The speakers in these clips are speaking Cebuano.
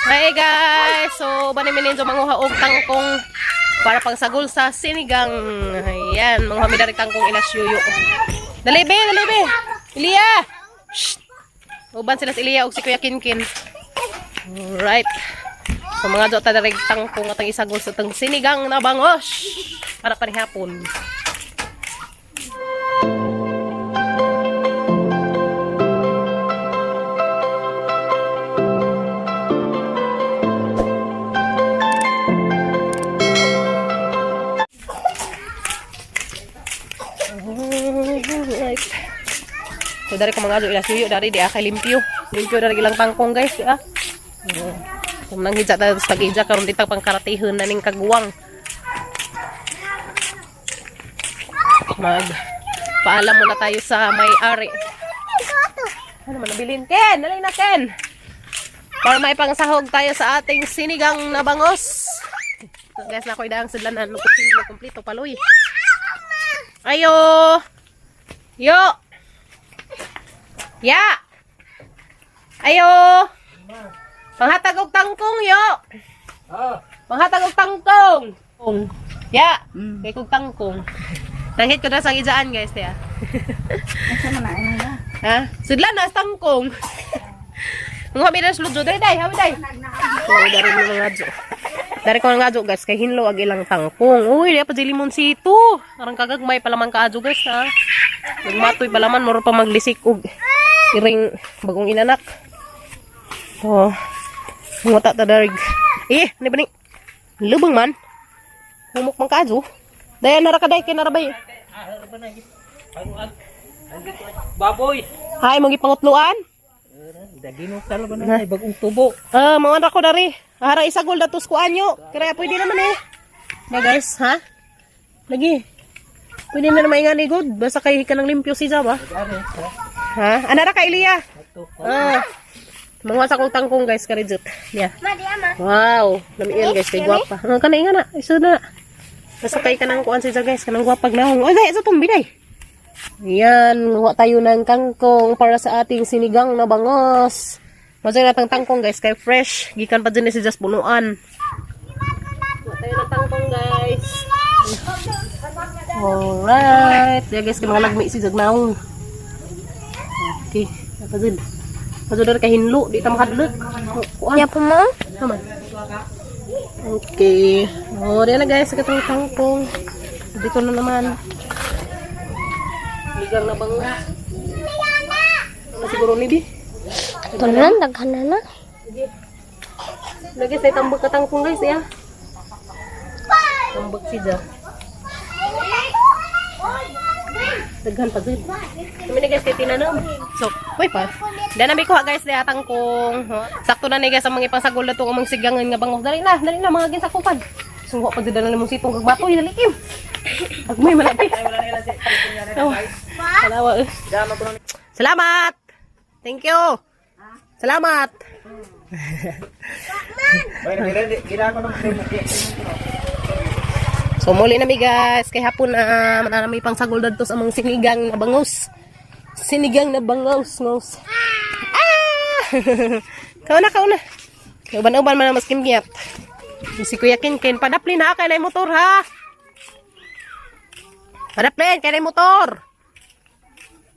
Hey guys! So, bani mininjo manguha og tangkong para pangsagol sa sinigang. Ayan, manguha mi dari tangkong ilas yuyo. Dali be, dali be. Ilya! Shh! Uban sila si Ilya og si Kuya Kinkin. Alright. So mga jo ta dari tangkong atang isagol sa tang sinigang na bangos para panihapon. Alright. So dari ko mga jo ilas yuyo dari di akay limpyo. Limpyo dari ilang tangkong, guys, ah. Oo. So nang hija ta sa tag-ija karon ditang pangkaratihon na ning kaguwang. Mag paalam muna tayo sa may-ari. Ano man nabilin Ken? Dali na, Ken. Para may pangsahog tayo sa ating sinigang na bangos. So, guys, na ako'y daang sudlanan ng kutsilyo kompleto paloy. Ayo. Yo. Ya. Ayo. Panghatag og tangkong, yo. Panghatag og tangkong. Kong. Ya. Kay kog tangkong. Nanghit ko na sa ijaan, guys, ya. Asa man na ano? Ha? Sudlan na sa tangkong. Mga mi na sludyo dai dai, hawi dai. So, dari mo mga jo. Dari ko nga jo, guys, kay hinlo ag ilang tangkong. Uy, di pa di limonsito. Arang kagagmay pala man kaadyo, guys, ha. Nagmatoy pala man muro pa maglisik og iring bagong inanak. Oh. Nguta ta darig. Eh, ano ba ni? Lubang man. Humok man kaadyo. Dayan nara ka day kay narabay. Baboy. Hay, mong gipangutluan. Dagino talo ba na bagong tubo. Ah, mga ko dari. Hara isagol datos ko anyo. Kaya pwede naman eh. Na guys, ha? Lagi. Pwede na naman nga ni good. Basta kay ka ng limpyo si Java. Ha? Anara ka, Ilya? Ah. Mga sa kong tangkong, guys, karijut. Yeah. Wow, lami yan, guys, kay gwapa. Ah, kana nga na, iso na. Basta kay kanang kuan si Ja, guys, kanang gwapag nahong. Oy, guys, ito biday. Ayan, nguha tayo ng kangkong para sa ating sinigang na bangos. Masaya na tang tangkong, guys, kay fresh. Gikan pa dyan ni si Jas punuan. Nguha tayo ng tangkong, guys. Alright. Yeah, guys, kay mga lagmi si Jag naong. Okay, apa dyan? Pasudar kay hinlo, di ta makadlok. Kuan. Ya po mo? Naman. Okay. Oh, diyan na, guys, sa katong tangkong. Dito na naman. Ligang na bang. Ano siguro ni Bi? Tanan daghan na na. Lagi sa tambak ka tangkong, guys, ya. Tambak si Ja. Daghan pa dyan. Kami na, guys, kay tinanom. So, uy pa. Dan namin kuha, guys, diya tangkong. Sakto na ni, guys, ang mga ipangsagol na itong amang sigangan nga bangos. Dali na, mga ginsakupan. Sungwa pa dyan na mong sitong kagbato. Dali, Kim. Agmay, malapit. Salamat. Eh. Salamat! Thank you! Salamat! So muli na mi, guys, kay hapon na na may pangsagol dadto sa among sinigang na bangos. Sinigang na bangos, ngos. Ah! Kauna, kauna. Uban-uban man ang mas kimgyat. Si Kuya Kinkin, padaplin ha kay na motor ha. Padaplin kay na motor.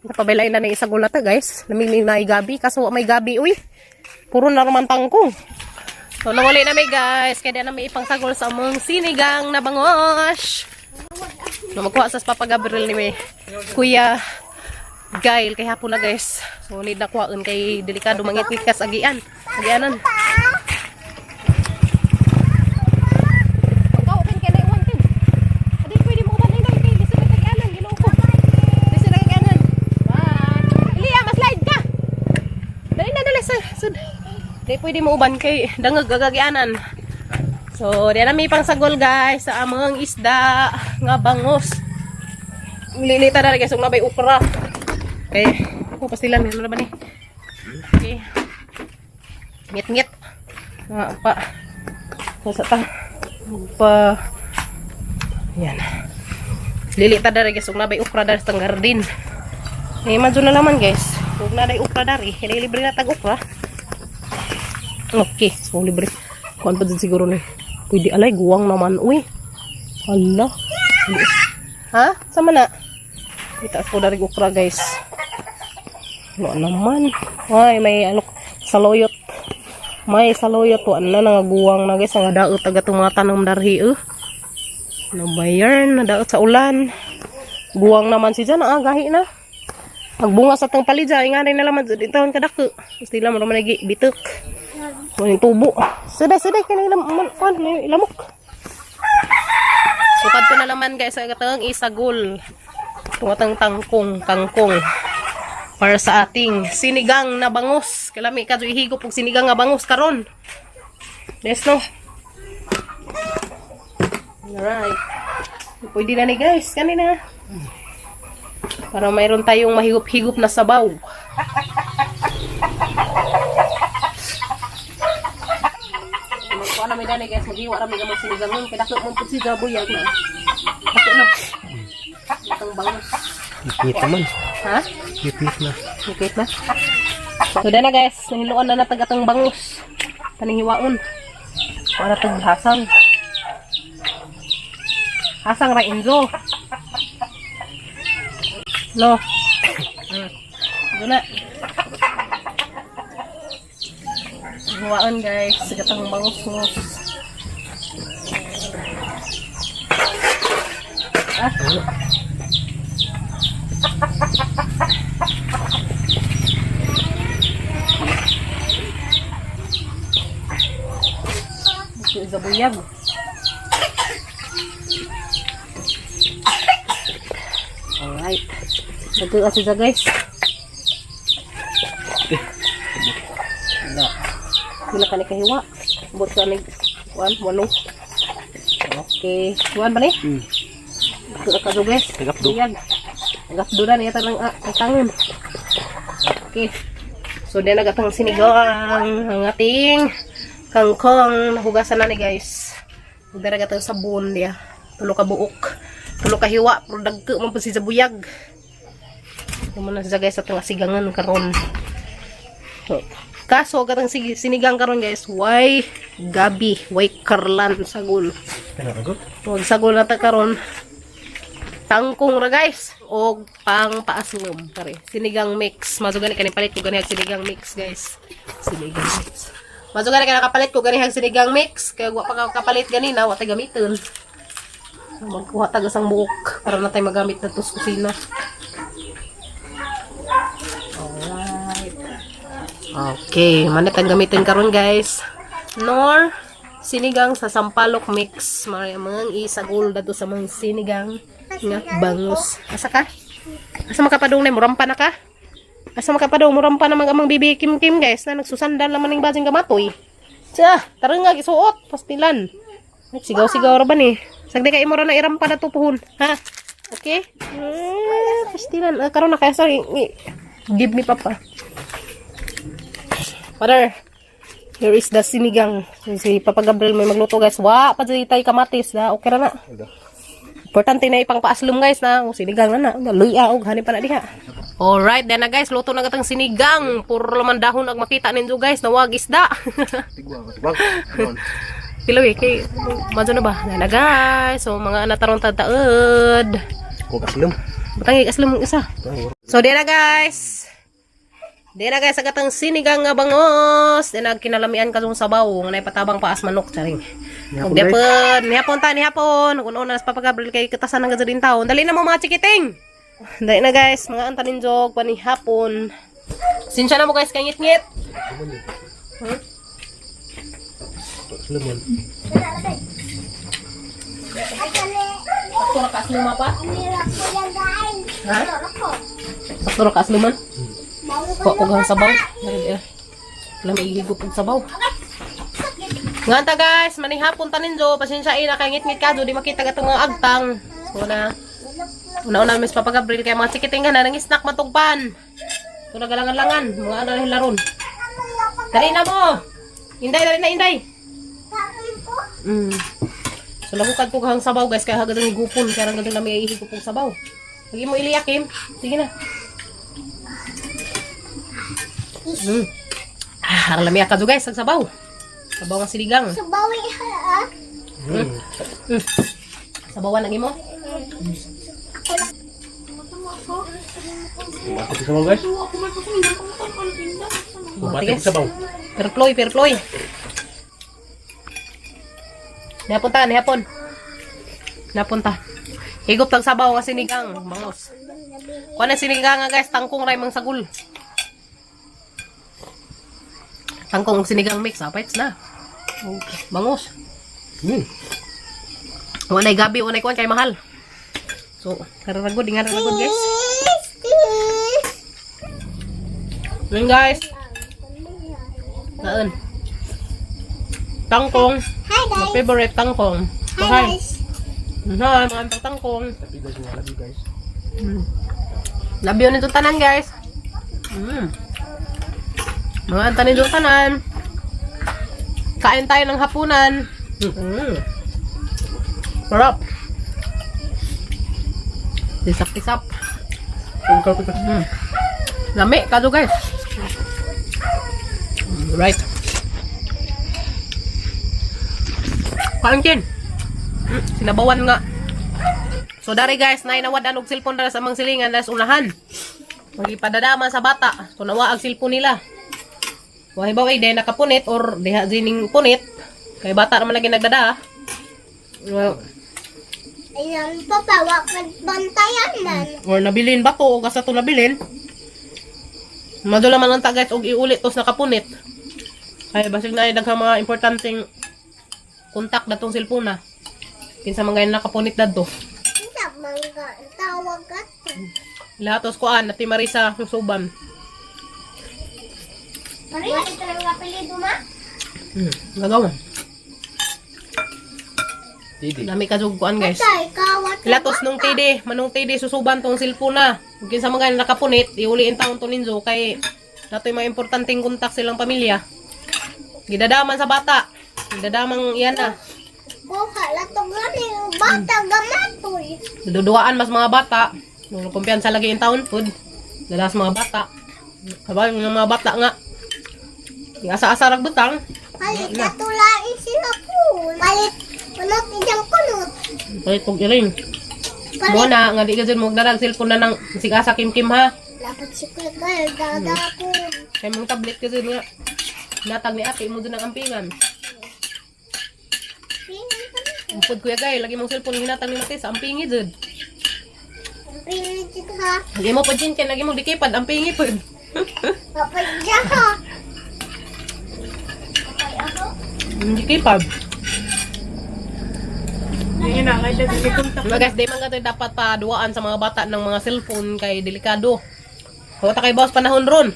Napabilay na na isang gulata, guys. Lamig na gabi kaso wa may gabi uy. Puro na naman tangkong. So, nawali na may, guys. Kaya na may ipangsagol sa among sinigang na bangos. No, magkuha sa Papa Gabriel ni may Kuya Gail. Kay hapon na, guys. So, need na kuhaan kay delikado mangitngit kas agian. Agianan. Pagkaukin kay na iwan kin. Adi pwede mo uban na kay lisod na agianan. Ginoo ko. Lisod na agianan. Bye. Ilya, maslide ka. Dali na, dali sa sud. Di pwede mo uban kay dangag gagagianan. So, diyan na may pangsagol, guys, sa among isda nga bangos. Lilita na rin, guys, ug nabay okra. Okay, ako pastilan ano na ba ni? Okay. Ngit-ngit. Nga pa. Sa ta. Pa. Yan. Lilita na rin, guys, ug nabay okra dari sa garden. Eh, madyo na naman, guys. Huwag na day okra dari. Libre na tag okra. Okay, so libre. Kuan pa din siguro ni. Pwede alay guwang naman uy. Hala. Ha? Sama na. Itaas ko dari okra, guys. Ano naman? Ay, may ano, saluyot. May saluyot. Wala na, nangaguwang na, guys. Ang daot aga itong mga tanom darhi eh. Ano ba yan? Nadaot sa ulan. Guwang naman si Jan. Ah, gahi na. Pagbunga sa tang palidya, nga rin na laman dyan taon kadako. Gusto lang mo naman nagi bitok. Maning tubo. Suday, suday, kanang kuan, may lamok. So, kadto na naman, guys, ang katang isagol. Tungatang tangkong, kangkong. Para sa ating sinigang na bangus. Kalami ka ihigop og sinigang nga bangus karon. Yes, no? Alright. Pwede na ni, guys. Kanina. Para mayroon tayong mahigop-higop na sabaw. Magkuha na may dani, guys, magiwa rami gamot sinigangon. Kaya dako mo pud si Gabuyag na. Dako na. Itong bangus. Ipit naman. Ha? Ipit na. Okay na. So na guys, nahiluan na natag atong bangus. Taning hiwaon. Para tong hasang. Hasang ra Enzo. No. Doon na. Hiwaon, guys, sa gatang bangus. Ah. Ito is a buyag. Alright. Nagtuwa siya, guys. Na. Pila ka ni kahiwa? Bot ka ni one, walo. Okay. One ba ni? Nagtuwa ka, guys. Tagapdo. Buyag. Tagapdo na niya tanang ang tangon. Okay. So, din nagatang sinigang ang ating kangkong. Nahugasan na ni, guys. Magdara gatang sabon diya. Tulo ka buok. Tulo ka hiwa. Pero dagko man po si Zabuyag. Ito na siya, guys, atong asigangan karon. So, kaso gatang sinigang karon, guys, why gabi, why karlan sagol. Pinaragot. Huwag sagol na ta karon. Tangkong ra, guys, og pang paaslom pare. Sinigang mix. Mazo gani kani palit ko gani ang sinigang mix, guys. Sinigang mix. Mazo gani ka nakapalit ko gani ang sinigang mix kay wa pa ka kapalit ganina, wa tay gamiton. So, magkuha tag isang buok para na tayo magamit na to sa kusina. Alright. Okay, manit ang gamitin karon, guys. Nor sinigang sa sampalok mix. Mara mga isagol dato sa mga sinigang nga bangus. Asa ka? Asa makapadong na murampa na ka? Asa makapadong murampa na mag amang bibi Kim Kim, guys, na nagsusandal naman ning basing gamatoy. Tsa, tara nga gisuot pastilan. Ay, sigaw-sigaw ra ba ni? Sagdi kay imo ra na irampa na to puhon, ha? Okay? Pastilan. Ah, karon na kaya sorry. Give me papa. Father, here is the sinigang. Si Papa Gabriel may magluto, guys. Wa, pa dyan tayo kamatis na. Okay ra na. Importante na ipang paaslom, guys, na. O, sinigang na na. Luya og hani pa na diha. Alright, then na, guys, luto na gatang sinigang. Puro laman dahon ang makita ninyo, guys, nawag isda. Tigwang. Tigwang. Pilo eh, kay madyo na ba? Na na, guys. So mga anatarong tataod. Kukaslom. Batang aslom ang isa. So di na, guys. Di na, guys, agatang sinigang nga bangos. Di na kinalamian ka sabaw nga naipatabang paas manok charing. Ug depon, nihapon ta nihapon. Kung una sa Papa Gabriel kay katasan ng gasolin taon. Dali na mo mga chikiting. Dali na, guys, mga antanin jog panihapon. Sinsya na mo, guys, kay ngit-ngit. Hmm? Kukaslom yan. Sakto ra ka asluma pa? Ha? Sakto ra ka asluman? Kuha ko gang sabaw. Meron eh. Wala may ihigop og sabaw. Nganta, guys, manihapon tanin jo, pasensya ina kay ngit-ngit ka di makita gatong mga agtang. So na. Una-una mis Papa Gabriel kay mga chikiting na nang snack matugpan. Ito na galangan-langan, mga ano na hilaron. Dali na mo. Inday, dali na inday. So lagukad ko kahang sabaw, guys, kaya hagad ang higupon, kaya hagad ang lami ihigop og sabaw. Lagi mo iliyakim. Sige na. Ah, lami ka guys, ang sabaw. Sabaw nga sinigang. Sabawi ha. Sabawan ang imo. Ako lang. Bumati sa sabaw, guys. Bumati sa sabaw. Perploy, perploy. Napunta, nihapon. Napunta. Higop tag sabaw nga sinigang, bangos. Kuha na sinigang nga guys, tangkong ray mang sagol. Tangkong ug sinigang mix, apaits na. Bangos. Walay gabi, walay kuan kay mahal. So, kararagod, ingat ragod guys. Yun guys. Kaon. Tangkong. Hi My guys. favorite tangkong. Hi Hi. guys. Hi, mga tangkong. Love you guys, mga love you guys. Love you nitong tanan, guys. Mga anta nitong tanan. Kain tayo ng hapunan. Sarap. Tisap-tisap. Ang kape ka. Lami, kado guys. Right. Kain kin. Sinabawan nga. So dari guys, nay nawad og cellphone dara sa amang silingan dara sa unahan. Magipadadama sa bata. So nawa ang cellphone nila. Wa hibaw ay day nakapunit or diha dining punit. Kay bata naman lagi nagdada. Well, Ayan, papa, wakad bantayan man. Or nabilin ba to o gasa to nabilin. Madula man ang ta guys og iulit tos nakapunit. Kaya basig na ay daghang mga importanteng kontak datong cellphone na. Kinsa man gayon nakapunit dadto. Kinsa man ka, tawag ka. Lahat tos kuan nati Marisa susuban. Pareho ito ang apelyido ma? Gagawa. Didi. Dami ka jug kuan guys. Tay, kawat. Latos nung TD, manong TD susuban tong cellphone na. Ug kinsa man gayon nakapunit, iuli in taon to ninyo kay natoy mga importanteng kontak silang pamilya. Gidadaman sa bata. Gidadamang iyan na. Buka, latog lang yung bata gamatoy. Duduaan mas mga bata. Nung kumpiyansa lagi in taon food. Dalas mga bata. Kabal yung mga bata nga. Yung asa-asa rag butang. Palit natulain sila po. Palit, kunot iyang kunot. Palit og iring. Palit. Mo na nga di ka dyan mo darag cellphone na nang sig-asa kim-kim ha. Dapat si Kuya Gal, dada po. Kay mong tablet kasi nga. Natag ni ate mo dun ang ampingan. Umpod kuya gay, lagi mong cellphone hinatag ni Mate sa ampingi jud. Pingin ha. Lagi mo pa dyan kay lagi mong dikipad ampingi pod. Kapag dyan ha. Kapag ako. Dikipad. Yun na, kaya dili kontak. Mga guys, di man gatoy dapat paduaan sa mga bata ng mga cellphone kay delikado. Huwag ta kay boss panahon ron.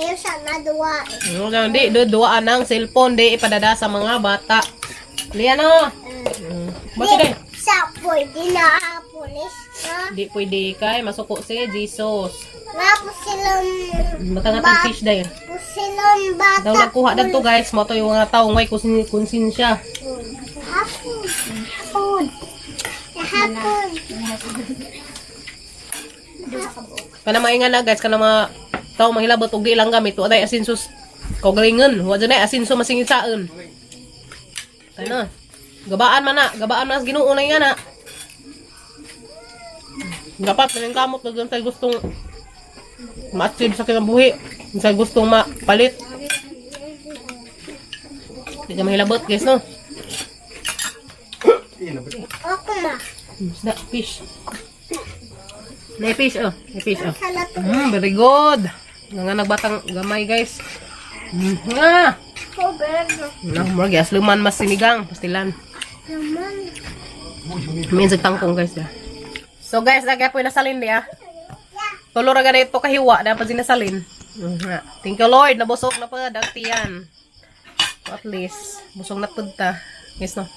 Ayaw sana duwa eh. Ano lang, di, duduaan ng cellphone, di ipadada sa mga bata. Liano! Ba't di? Sa pwede na pulis na. Di pwede kay masuko si Jesus. Nga po silang Matangatan fish dahil. po silang bata. Daw nagkuha dadto guys, mo to yung mga taong may konsensya. Hapon. Hapon. Hapon. Kana mainga na guys, kana mga tao manghilabot og di lang gamit, wa day asinsos kaugalingon, wa dyan ay asinso masingitsaon. Kana. Gabaan man na, gabaan man sa Ginoo na nga na. Dapat maning kamot na dun sa gustong ma-achieve sa kinabuhi, sa gustong mapalit. Di ka mahilabot guys, no? Ako ma. Isda, fish. May fish, oh. May fish, oh. Sa lato. Very good. Nga nagbatang gamay, guys. Nga. Ko berno. No, murag gas luman mas sinigang, pastilan. Naman. Minsan tangkong, guys, ya. So, guys, lagi po nasalin niya. Tulo ra ganito kahiwa dapat sinasalin. Nga. Thank you, Lord. Nabusog na po dagtiyan. So, at least busog na pud ta. Guys, no.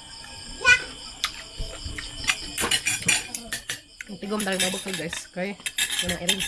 Ang tigom talaga mabusog, guys. Okay. Wala iring.